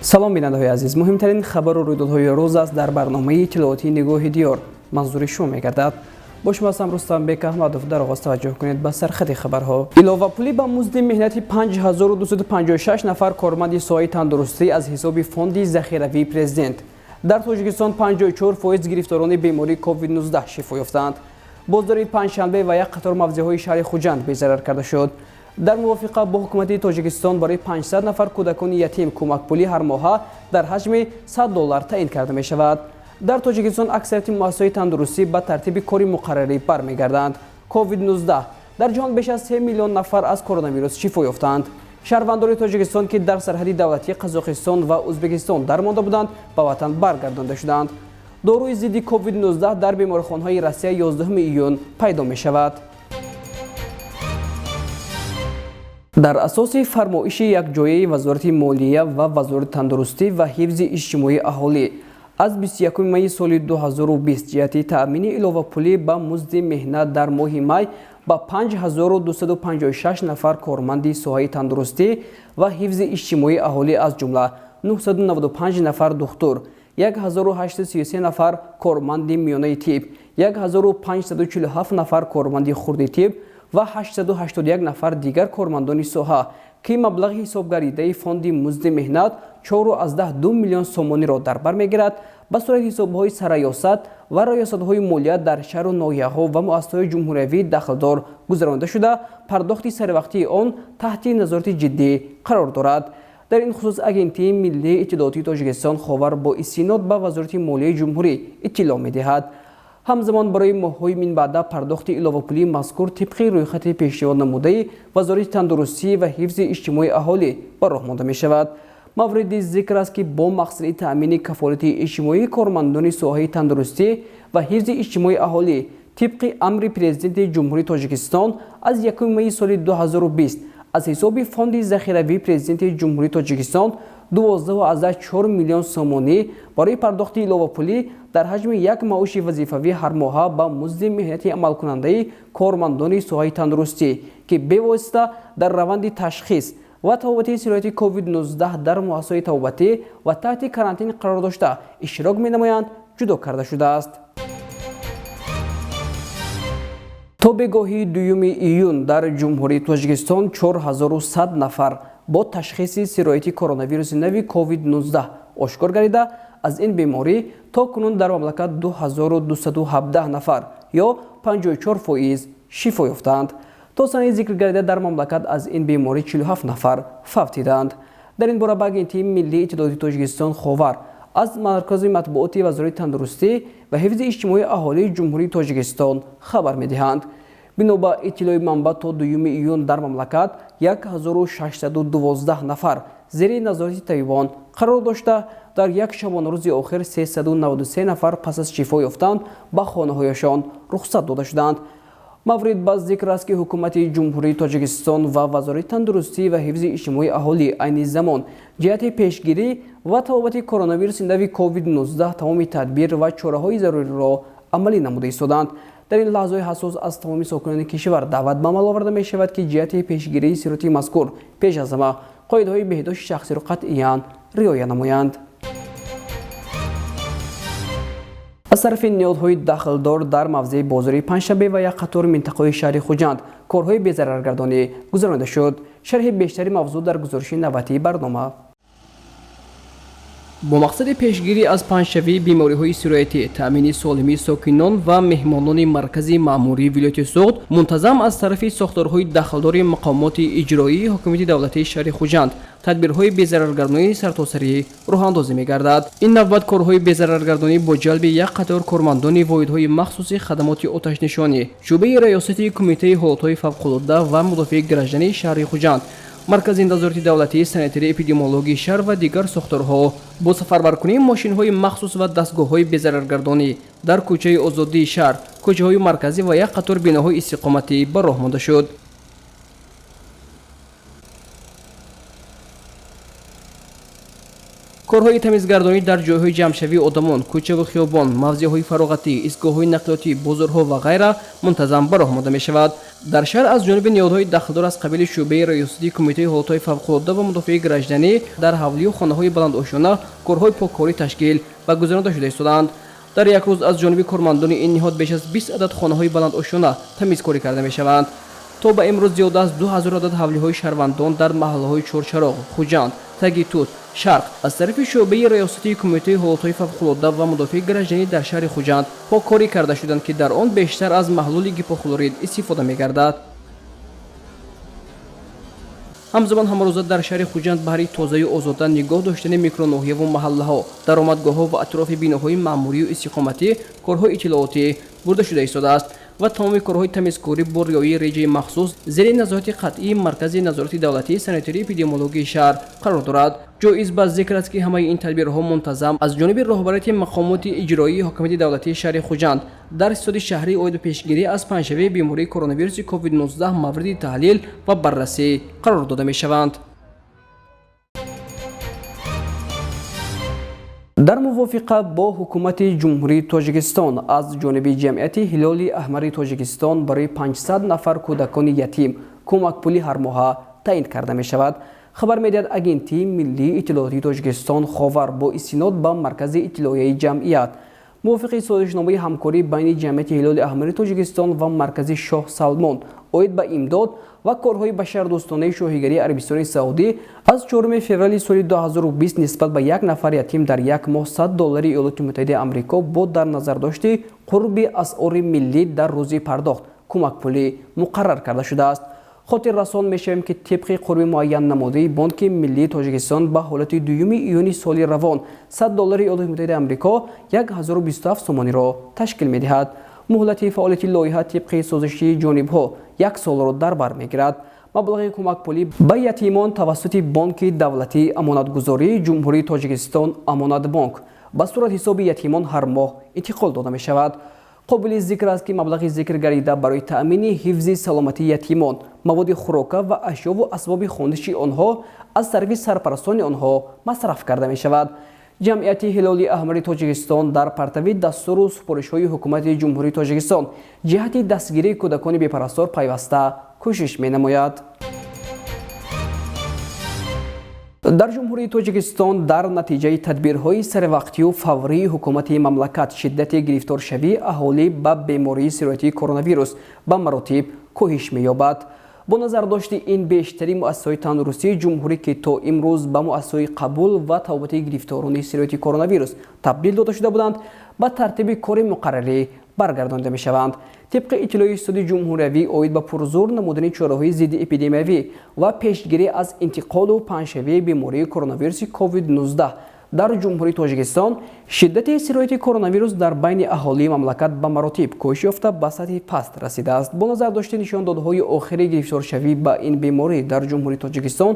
Салом, бинандаҳои азиз. Муҳимтарин хабару рӯйдодҳои рӯз аст дар барномаи иттилоотии «Нигоҳи диёр» манзури шумо мегардад. Бо шумо ҳастам Рустамбек Аҳмадов. Дар оғоз таваҷҷӯҳ кунед ба сархати хабарҳо. Иловапулӣ ба музди меҳнати 5256 нафар корманди соҳаи тандурустӣ аз ҳисоби фонди захиравии президент. Дар Тоҷикистон 54% гирифторони бемории COVID-19 шифо ёфтаанд. Боздори Панҷшанбе ва як қатор мавзеъҳои шаҳри Хуҷанд безарар карда шуд. Дар мувофиқа бо ҳукумати Тоҷикистон барои 500 нафар кӯдакони ятим кӯмакпулӣ ҳармоҳа дар ҳаҷми 100 доллар таъин карда мешавад. Дар Тоҷикистон аксарияти муассисаҳои тандурустӣ ба тартиби кори муқаррарӣ бармегарданд. COVID-19: дар ҷаҳон беш аз 3 миллион нафар аз коронавирус шифо ёфтаанд. Шаҳрвандони Тоҷикистон, ки дар сарҳади давлатии Қазоқистон ва Ӯзбекистон дармонда буданд, ба ватан баргардонда шуданд. Доруи зидди COVID-19 дар беморхонаҳои Россия 11 июн пайдо мешавад. Дар асоси фармоиши якҷояи Вазорати молия ва Вазорати тандурустӣ ва ҳифзи иҷтимоии аҳолӣ аз 21 майи соли 2020 ҷиҳати таъмини иловапулӣ ба музди меҳнат дар моҳи май ба 5256 нафар корманди соҳаи тандурустӣ ва ҳифзи иҷтимоии аҳолӣ, аз ҷумла 995 нафар духтур, 1833 нафар корманди миёнаи тиб, 1547 нафар корманди хурди тиб ва 881 нафар дигар кормандони соҳа, ки маблағи ҳисобгаридаи фонди музди меҳнат 4,2 миллион сомониро дар бар мегирад, ба сурати ҳисобҳои сарраёсат ва раёсатҳои молия дар шаҳру ноҳияҳо ва муассисаҳои ҷумҳуриявӣ дахлдор гузаронида шуда, пардохти саривақтии он таҳти назорати ҷиддӣ қарор дорад. Дар ин хусус Агентии миллии иттилоотии Тоҷикистон «Ховар» бо истинод ба Вазорати молияи ҷумҳурӣ иттилоъ медиҳад. Ҳамзамон барои моҳҳои минбаъда пардохти иловапулии мазкур тибқи рӯйхати пешниҳод намудаи Вазорати тандурустӣ ва ҳифзи иҷтимоии аҳолӣ ба роҳ монда мешавад. Мавриди зикр аст, ки бо мақсади таъмини кафолати иҷтимоии кормандони соҳаи тандурустӣ ва ҳифзи иҷтимоии аҳолӣ тибқи амри Президенти Ҷумҳурии Тоҷикистон аз 1 майи соли 2020 аз ҳисоби фонди захиравии Президенти Ҷумҳурии Тоҷикистон 12,4 миллион сомонӣ барои пардохти иловапулӣ дар ҳаҷми як маоши вазифавӣ ҳармоҳа ба музди меҳнати амалкунандаи кормандони соҳаи тандурустӣ, ки бевосита дар раванди ташхис ва табобати сирояти COVID-19 дар муассисаҳои табобатӣ ва таҳти карантин қарор дошта иштирок менамоянд, ҷудо карда шудааст. То бегоҳи 2 июн дар Ҷумҳурии Тоҷикистон 4100 нафар бо ташхиси сирояти коронавируси нави COVID-19 ошкор гардида, аз ин беморӣ то кунун дар мамлакат 2217 нафар ё 54% шифо ёфтаанд. То санаи зикр гардида дар мамлакат аз ин беморӣ 47 нафар фавтиданд. Дар ин бора ба Агентии миллии иттилооти Тоҷикистон «Ховар» аз маркази матбуоти Вазорати тандурустӣ ва ҳифзи иҷтимоии аҳолии Ҷумҳурии Тоҷикистон хабар медиҳанд. Бино ба иттилои манбаъ, то 2 июн дар мамлакат 1612 нафар зери назорати табибон қарор дошта, дар як шабонарӯзи охир 393 нафар пас аз шифо ёфтан ба хонаҳояшон рухсат дода шуданд. Маврид ба зикр аст, ки ҳукумати Ҷумҳурии Тоҷикистон ва Вазорати тандурустӣ ва ҳифзи иҷтимоии аҳолӣ айни замон ҷиҳати пешгирӣ ва табобати коронавируси нави COVID-19 тамоми тадбир ва чораҳои заруриро амалӣ намуда истоданд. Дар ин лаҳзаҳои ҳассос аз тамоми сокинони кишвар даъват ба амал оварда мешавад, ки ҷиҳати пешгирии сирояти мазкур пеш аз ҳама қоидаҳои беҳдошти шахсиро қатъиян риоя намоянд. Аз тарафи ниҳодҳои дахлдор дар мавзеи бозори Панҷшанбе ва як қатор минтақаҳои шаҳри Хуҷанд корҳои безараргардонӣ гузаронида шуд. Шарҳи бештари мавзӯъ дар гузориши навбатии барнома. Бо мақсади пешгирӣ аз паҳншавии бемориҳои сироятӣ, таъмини солимии сокинон ва меҳмонони маркази маъмурии вилояти Суғд мунтазам аз тарафи сохторҳои дахлдори мақомоти иҷроии ҳокимияти давлатии шаҳри Хуҷанд тадбирҳои безараргардонии сартосарӣ роҳандозӣ мегардад. Ин навбат корҳои безараргардонӣ бо ҷалби як қатор кормандони воҳидҳои махсуси хадамоти оташнишонӣ, шӯъбаи раёсати Кумитаи ҳолатҳои фавқулодда ва мудофиаи граждании шаҳри Хуҷанд, Маркази назорати давлатии санитарии эпидемиологии шаҳр ва дигар сохторҳо бо сафарбаркунии мошинҳои махсус ва дастгоҳҳои безараргардонӣ дар кӯчаи Озодии шаҳр, кӯчаҳои марказӣ ва як қатор биноҳои истиқоматӣ ба роҳ монда шуд. Корҳои тамизгардонӣ дар ҷойҳои ҷамъшавии одамон, кӯчаву хиёбон, мавзеъҳои фароғатӣ, истгоҳҳои нақлиётӣ, бозорҳо ва ғайра мунтазам ба роҳ монда мешавад. Дар шаҳр аз ҷониби ниҳодҳои дахлдор аз қабили шӯъбаи раёсати Кумитаи ҳолатҳои фавқулодда ва мудофиаи гражданӣ дар ҳавлию хонаҳои баландошёна корҳои поккорӣ ташкил ва гузаронида шуда истодаанд. Дар як рӯз аз ҷониби кормандони ин ниҳод беш аз 20 адад хонаҳои баландошёна тамизкорӣ карда мешаванд. То ба имрӯз зиёда аз 2000 адад ҳавлиҳои шаҳрвандон дар маҳаллаҳои Чорчароғ, Хуҷанд, Таги Тут, Шарқ аз тарафи шӯъбаи раёсати Кумитаи ҳолатҳои фавқулодда ва мудофиаи гражданӣ дар шаҳри Хуҷанд поккорӣ карда шуданд, ки дар он бештар аз маҳлули гипохлорид истифода мегардад. Ҳамзамон, ҳамарӯза дар шаҳри Хуҷанд баҳри тозаю озода нигоҳ доштани микроноҳияву маҳаллаҳо, даромадгоҳҳо ва атрофи биноҳои маъмурию истиқоматӣ корҳои иттилоотӣ бурда шуда истодааст ва тамоми корҳои тамизкорӣ бо риояи реҷаи махсус зери назорати қатъии Маркази назорати давлатии санитарии эпидемиологияи шаҳр қарор дорад. Ҷоиз ба зикр аст, ки ҳамаи ин тадбирҳо мунтазам аз ҷониби роҳбарияти мақомоти иҷроии ҳокимияти давлатии шаҳри Хуҷанд дар иқтисоди шаҳрӣ оид ба пешгирӣ аз паҳншавии бемории коронавируси COVID-19 мавриди таҳлил ва баррасӣ қарор дода мешаванд. Дар мувофиқа бо ҳукумати Ҷумҳурии Тоҷикистон аз ҷониби ҷамъияти Ҳилоли Аҳмари Тоҷикистон барои 500 нафар кӯдакони ятим кӯмакпулӣ ҳармоҳа таъин карда мешавад, хабар медиҳад Агентии миллии иттилоотии Тоҷикистон «Ховар» бо истинод ба Маркази иттилоияи ҷамъият. Мувофиқи созишномаи ҳамкорӣ байни ҷамъияти Ҳилоли Аҳмари Тоҷикистон ва Маркази Шоҳ Салмон оид ба имдод ва корҳои башардӯстонаи Шоҳигарии Арабистони Саудӣ аз 4 феврали соли 2020 нисбат ба як нафар ятим дар як моҳ 100 доллари Иёлоти Муттаҳидаи Амрико бо дар назардошти қурби асъори миллӣ дар рӯзи пардохт кӯмакпулӣ муқаррар карда шудааст. Хотиррасон мешавем, ки тибқи қурби муайян намудаи Бонки миллии Тоҷикистон ба ҳолати 2 июни соли равон 100 доллари Иёлоти Муттаҳидаи Амрико 1027 сомониро ташкил медиҳад. Муҳлати фаъолияти лоиҳа тибқи созиши ҷонибҳо як солро дар бар мегирад. Маблағи кӯмакпулӣ ба ятимон тавассути Бонки давлатии амонатгузории Ҷумҳурии Тоҷикистон «Амонатбонк» ба сурат ҳисоби ятимон ҳар моҳ интиқол дода мешавад. Қобили зикр аст, ки маблағи зикр гардида барои таъмини ҳифзи саломатии ятимон, маводи хӯрока ва ашёву асбоби хониши онҳо аз тарафи сарпарастони онҳо масраф карда мешавад. Ҷамъияти Ҳилоли Аҳмари Тоҷикистон дар партави дастуру супоришҳои ҳукумати Ҷумҳурии Тоҷикистон ҷиҳати дастгирии кӯдакони бепарастор пайваста кӯшиш менамояд. Дар Ҷумҳурии Тоҷикистон дар натиҷаи тадбирҳои саривақтию фаврии ҳукумати мамлакат шиддати гирифторшавии аҳолӣ ба бемории сироятии коронавирус ба маротиб коҳиш меёбад. Бо назардошти ин, бештари муассисаҳои тандурустии ҷумҳурӣ, ки то имрӯз ба муассисаҳои қабул ва табобати гирифторони сирояти коронавирус табдил дода шуда буданд, ба тартиби кори муқаррарӣ баргардонида мешаванд. Тибқи иттилои Суди ҷумҳуриявӣ оид ба пурзур намудани чораҳои зидди эпидемиявӣ ва пешгирӣ аз интиқолу паҳншавии бемории коронавируси COVID-19 дар Ҷумҳурии Тоҷикистон, шиддати сирояти коронавирус дар байни аҳолии мамлакат ба маротиб коҳиш ёфта, ба сатҳи паст расидааст. Бо назардошти нишондодҳои охири гирифторшавӣ ба ин беморӣ дар Ҷумҳурии Тоҷикистон,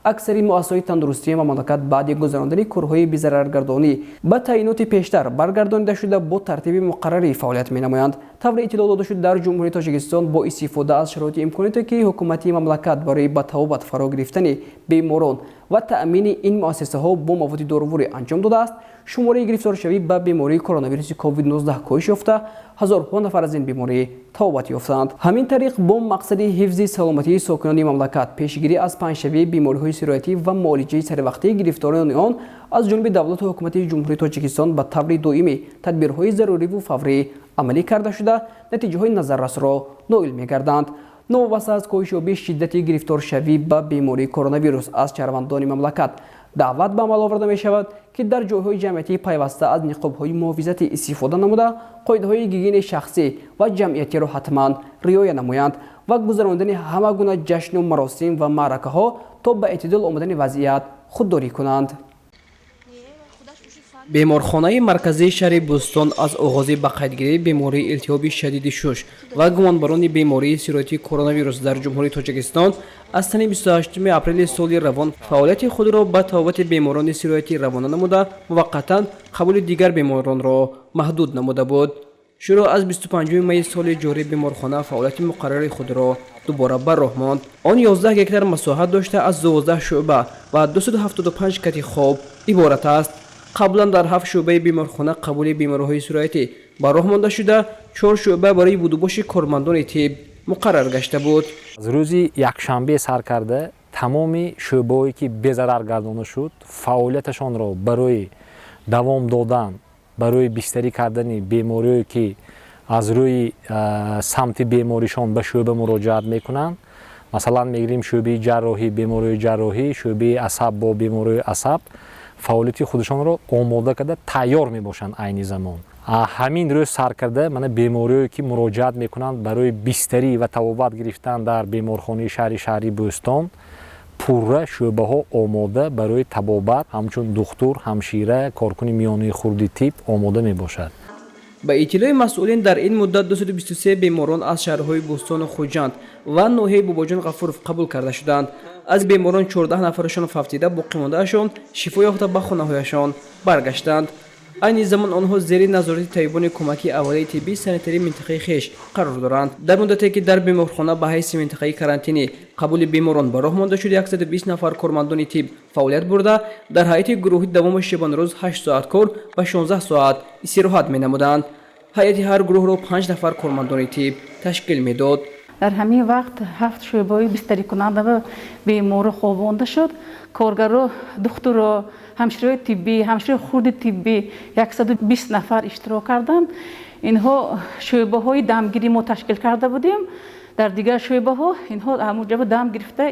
аксари муассисаҳои тандурустии мамлакат баъди гузарондани корҳои безараргардонӣ ба таъиноти пештар баргардонида шуда, бо тартиби муқаррарӣ фаъолият менамоянд. Тавре иттилоъ дода шуд, дар Ҷумҳурии Тоҷикистон бо истифода аз шароити имкониёте, ки ҳукумати мамлакат барои ба табобат фаро гирифтани беморон ва таъмини ин муассисаҳо бо маводи доруворӣ анҷом додааст, шумораи гирифторшавӣ ба бемории коронавируси COVID-19 коҳиш ёфта, ҳазорҳо нафар аз ин беморӣ табобат ёфтанд. Ҳамин тариқ, бо мақсади ҳифзи саломатии сокинони мамлакат, пешгирӣ аз паҳншавии бемориҳои сироятӣ ва муолиҷаи саривақтии гирифторони он аз ҷониби давлату ҳукумати Ҷумҳурии Тоҷикистон ба таври доимӣ тадбирҳои заруриву фаврӣ амалӣ карда шуда, натиҷаҳои назаррасро ноил мегарданд. Новобаста аз коҳишёбии шиддати гирифторшавӣ ба бемории коронавирус, аз шаҳрвандони мамлакат даъват ба амал оварда мешавад, ки дар ҷойҳои ҷамъиятӣ пайваста аз ниқобҳои муҳофизатӣ истифода намуда, қоидаҳои гигиенаи шахсӣ ва ҷамъиятиро ҳатман риоя намоянд ва гузарондани ҳама гуна ҷашну маросим ва маъракаҳо то ба эътидол омадани вазъият худдорӣ кунанд. Беморхонаи марказии шаҳри Бӯстон аз оғози ба қайдгирии бемории илтиҳоби шадиди шуш ва гумонбарони бемории сироятии коронавирус дар Ҷумҳурии Тоҷикистон аз санаи 28 апрели соли равон фаъолияти худро ба табобати беморони сироятӣ равона намуда, муваққатан қабули дигар беморонро маҳдуд намуда буд. Шурӯъ аз 25 майи соли ҷорӣ беморхона фаъолияти муқаррари худро дубора ба роҳ монд. Он 11 гектар масоҳат дошта, аз 12 шӯъба ва 275 кати хоб иборат аст. Қаблан дар 7 шӯъбаи беморхона қабули бемориҳои сироятӣ ба роҳ монда шуда, 4 шӯъба барои будубоши кормандони тиб муқаррар гашта буд. Аз рӯзи якшанбе сар карда тамоми шӯъбаҳое ки безарар гардонда шуд, фаъолияташонро барои давом додан, барои бистарӣ кардани бемориҳое ки аз рӯи самти беморишон ба шӯъба муроҷиат мекунанд, масалан мегирем шӯъбаи ҷарроҳӣ, бемориҳои ҷарроҳӣ, шӯъбаи асаб бо бемориҳои асаб, фаъолияти худашонро омода карда тайёр мебошанд. Айни замон ҳамин рӯз сар карда мана бемориҳое ки муроҷиат мекунанд барои бистарӣ ва табобат гирифтан дар беморхонаи шаҳри Бӯстон, пурра шӯъбаҳо омода барои табобат, ҳамчун духтур, ҳамшира, коркуни миёнаи хурди тиб омода мебошад. Ба иттилои масъулин, дар ин муддат 223 беморон аз шаҳрҳои Бӯстону Хуҷанд ва ноҳияи Бобоҷон Ғафуров қабул карда шуданд. Аз беморон 14 нафарашон фавтида, боқимондаашон шифо ёфта ба хонаҳояшон баргаштанд. Айни замон онҳо зери назорати табибони кӯмаки аввалияи тиббии санитарии минтақаи хеш қарор доранд. Дар муддате ки дар беморхона ба ҳайси минтақаи карантинӣ қабули беморон ба роҳ монда шуд, 120 нафар кормандони тиб фаъолият бурда, дар ҳайати гурӯҳи давоми шабонарӯз 8 соат кор ва 16 соат истироҳат менамуданд. Ҳайати ҳар гурӯҳро 5 нафар кормандони тиб ташкил медод. Дар ҳамин вақт 7 шӯъбаҳои бистарикунанда беморро хобонда шуд. Коргаро, духтуро, ҳамшираҳои тиббӣ, ҳамшираҳои хурди тиббӣ 120 нафар иштирок карданд. Инҳо шӯъбаҳои дамгирӣ мо ташкил карда будем. Дар дигар шӯъбаҳо инҳо ҳамонҷо дам гирифта,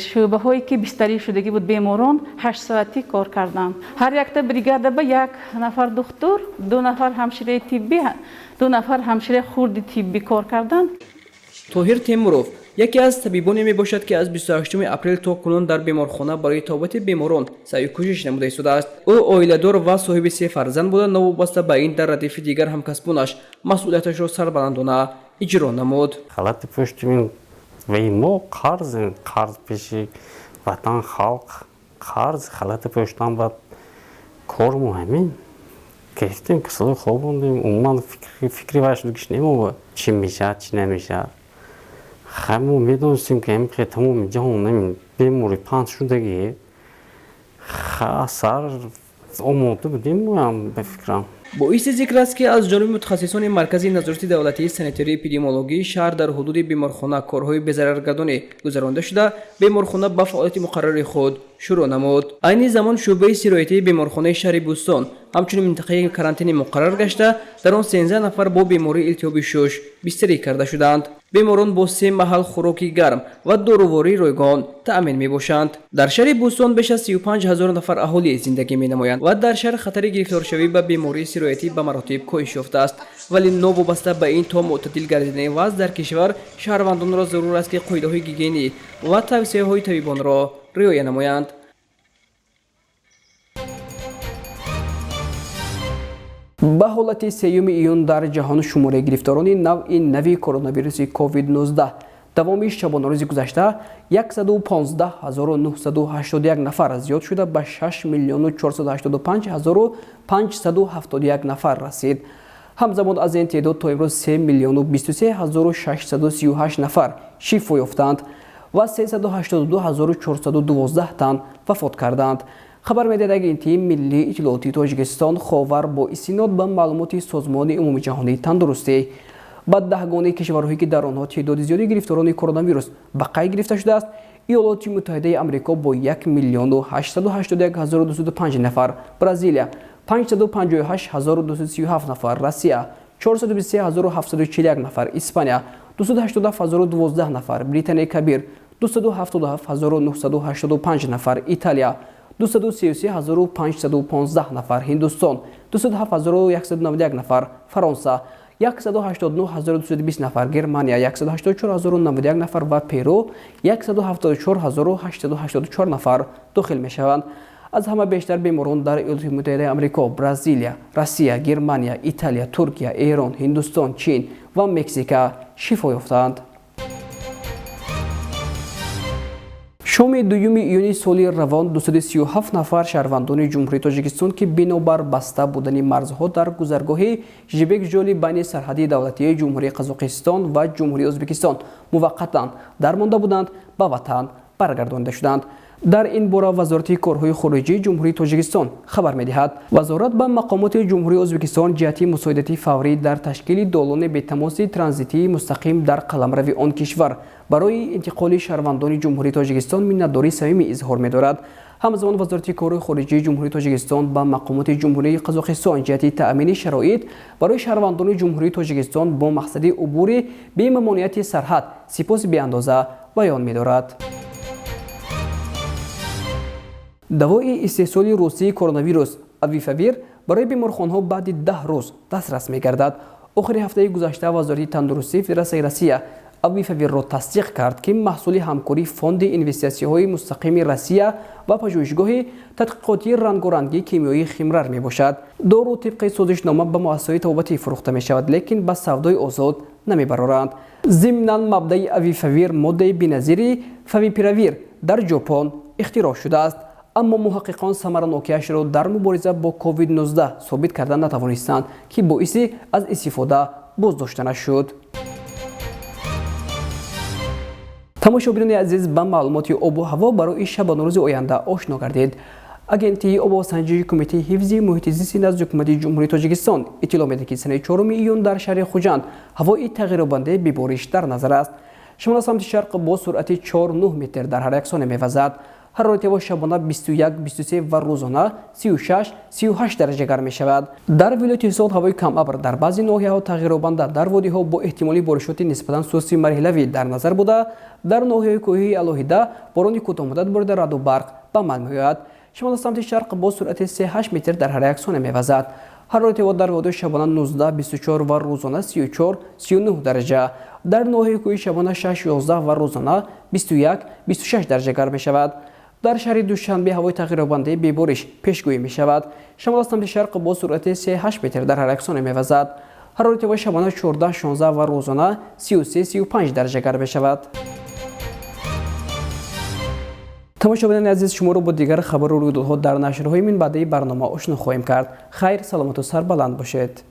шӯъбаҳое ки бистарӣ шудагӣ буд беморон 8 соатӣ кор карданд. Ҳар якта бригада ба 1 нафар духтур, 2 нафар ҳамшираи тиббӣ, 2 нафар ҳамшираи хурди тиббӣ кор карданд. Тоҳир Темуров яке аз табибоне мебошад, ки аз 28 апрел то кунун дар беморхона барои табобати беморон саъю кӯшиш намуда истодааст. Ӯ оиладор ва соҳиби 3 фарзанд буда, новобаста ба ин дар радифи дигар ҳамкасбонаш масъулияташро сарбаландона иҷро намуд. Халати пӯштимин ва мо қарз, қарз пеши ватан, халқ, қарз халати пӯштан ба кор мо ҳамин гирифтем, касалои хобондем. Умуман фикри вай шуд, немо чӣ мешавад, чӣ намешавад. Мо медонистем, ки ҳамин тамоми ҷаҳон бемори панд шудагӣ, сар омода будем моям ба фикрам. Боиси зикр аст, ки аз ҷониби мутахассисони Маркази назорати давлатии санитарии эпидемиологии шаҳр дар ҳудуди беморхона корҳои безараргардонӣ гузаронда шуда, беморхона ба фаъолияти муқаррари худ шурӯъ намуд. Айни замон шӯъбаи сироятии беморхонаи шаҳри Бӯстон ҳамчунин минтақаи карантинӣ муқаррар гашта, дар он 13 нафар бо бемории илтиҳоби шуш бистарӣ карда шуданд. Беморон бо 3 маҳал хӯроки гарм ва дорувории ройгон таъмин мебошанд. Дар шаҳри Бӯстон беш аз 35 ҳазор нафар аҳолӣ зиндагӣ менамоянд ва дар шаҳр хатари гирифторшавӣ ба бемории сироятӣ ба маротиб коҳиш ёфтааст. Вале новобаста ба ин, то мӯътадил гардидани вазъ дар кишвар шаҳрвандонро зарур аст, ки қоидаҳои гигиенӣ ва тавсияҳои табибонро риоя намоянд. Ба ҳолати 3 июн дар ҷаҳон шумораи гирифторони навъи нави коронавируси COVID-19 давоми шабонарӯзи гузашта 115981 нафар зиёд шуда, ба 6 485 571 нафар расид. Ҳамзамон аз ин теъдод то имрӯз 3 023 638 нафар шифо ёфтанд ва 382 412 тан вафот карданд. Хабар медиҳад Агентии миллии иттилоотии Тоҷикистон Ховар бо истинод ба маълумоти Созмони умумиҷаҳонии тандурустӣ. Ба даҳгонаи кишварҳое ки дар онҳо теъдоди зиёди гирифторони коронавирус ба қайд гирифта шудааст, Иёлоти Муттаҳидаи Амрико бо 1 881 205 нафар, Бразилия 558 237 нафар, Россия 423 741 нафар, Испания 287 012 нафар, Британияи Кабир 277 985 нафар, Италия 233 515 нафар, Ҳиндустон 207 191 нафар, Фаронса 189 220 нафар, Германия 184 091 нафар ва Перу 174 884 нафар дохил мешаванд. Аз ҳама бештар беморон дар Иёлоти Муттаҳидаи Амрико, Бразилия, Россия, Германия, Италия, Туркия, Эрон, Ҳиндустон, Чин ва Мексика шифо ёфтаанд. Шоми 2 июни соли равон 237 нафар шаҳрвандони Ҷумҳурии Тоҷикистон, ки бинобар баста будани марзҳо дар гузаргоҳи Жибек Жоли байни сарҳади давлатии Ҷумҳурии Қазоқистон ва Ҷумҳурии Ӯзбекистон муваққатан дармонда буданд, ба ватан баргардонида шуданд. Дар ин бора Вазорати корҳои хориҷии Ҷумҳурии Тоҷикистон хабар медиҳад. Вазорат ба мақомоти Ҷумҳурии Ӯзбекистон ҷиҳати мусоидати фаврӣ дар ташкили долони бетамоси транзитии мустақим дар қаламрави он кишвар барои интиқоли шаҳрвандони Ҷумҳурии Тоҷикистон миннатдории самимӣ изҳор медорад. Ҳамзамон Вазорати корҳои хориҷии Ҷумҳурии Тоҷикистон ба мақомоти Ҷумҳурии Қазоқистон ҷиҳати таъмини шароит барои шаҳрвандони Ҷумҳурии Тоҷикистон бо мақсади убури бемамониати сарҳад сипоси беандоза баён медорад. Давои истеҳсоли русии коронавирус Авифавир барои беморхонаҳо баъди 10 рӯз дастрас мегардад. Охири ҳафтаи гузашта Вазорати тандурустии Федератсияи Россия Авифавирро тасдиқ кард, ки маҳсули ҳамкории Фонди инвеститсияҳои мустақими Россия ва пажӯҳишгоҳи тадқиқотии рангорангии кимиёии Химрар мебошад. Дору тибқи созишнома ба муассисаҳои табобатӣ фурӯхта мешавад, лекин ба савдои озод намебароранд. Зимнан мабдаи Авифавир моддаи беназири фавипиравир дар Ҷопон ихтироъ шудааст, аммо муҳаққиқон самаранокиашро дар мубориза бо COVID-19 собит карда натавонистанд, ки боиси аз истифода боздошта шуд. Тамошобинони азиз, ба маълумоти обу ҳаво барои шабонарӯзи оянда ошно гардед. Агентии обуҳавосанҷии Кумитаи ҳифзи муҳити зисти назди Ҳукумати Ҷумҳурии Тоҷикистон иттилоъ медиҳад, ки санаи 4 июн дар шаҳри Хуҷанд ҳавои тағйирёбандаи бебориш дар назар аст. Шимол самти шарқ бо суръати 4,9 метр дар ҳар як сония мевазад. Ҳарорати ҳаво шабона 21-23 ва рӯзона 36-38 дараҷа гарм мешавад. Дар вилояти Ҳисор ҳавои камабр дар баъзе ноҳияҳо тағйирёбанда, дар водиҳо бо эҳтимоли боришоти нисбатан сусти марҳилавӣ дар назар буда, дар ноҳияҳои кӯҳии алоҳида борони кӯтоҳмуддат борида раъду барқ ба амал меояд. Шимол самти шарқ бо суръати 3,8 метр дар ҳар як сония мевазад. Ҳарорати ҳаво дар водиҳо шабона 19-24 ва рӯзона 34-39 дараҷа. Дар ноҳияи кӯҳии шабона 6-11 ва рӯзона 21-26 дараҷа гарм мешавад. Дар шаҳри Душанбе ҳавои тағйирёбандаи бебориш пешгӯӣ мешавад. Шамол самти шарқ бо суръати 3,8 метр дар ҳар як сония мевазад. Ҳарорати ҳаво шабона 14-16 ва рӯзона 33-35 дараҷа гарм мешавад. Тамошобинони азиз, шуморо бо дигар хабару рӯйдодҳо дар нашрҳои минбаъдаи барнома ошно хоҳем кард. Хайр, саломату сарбаланд бошед.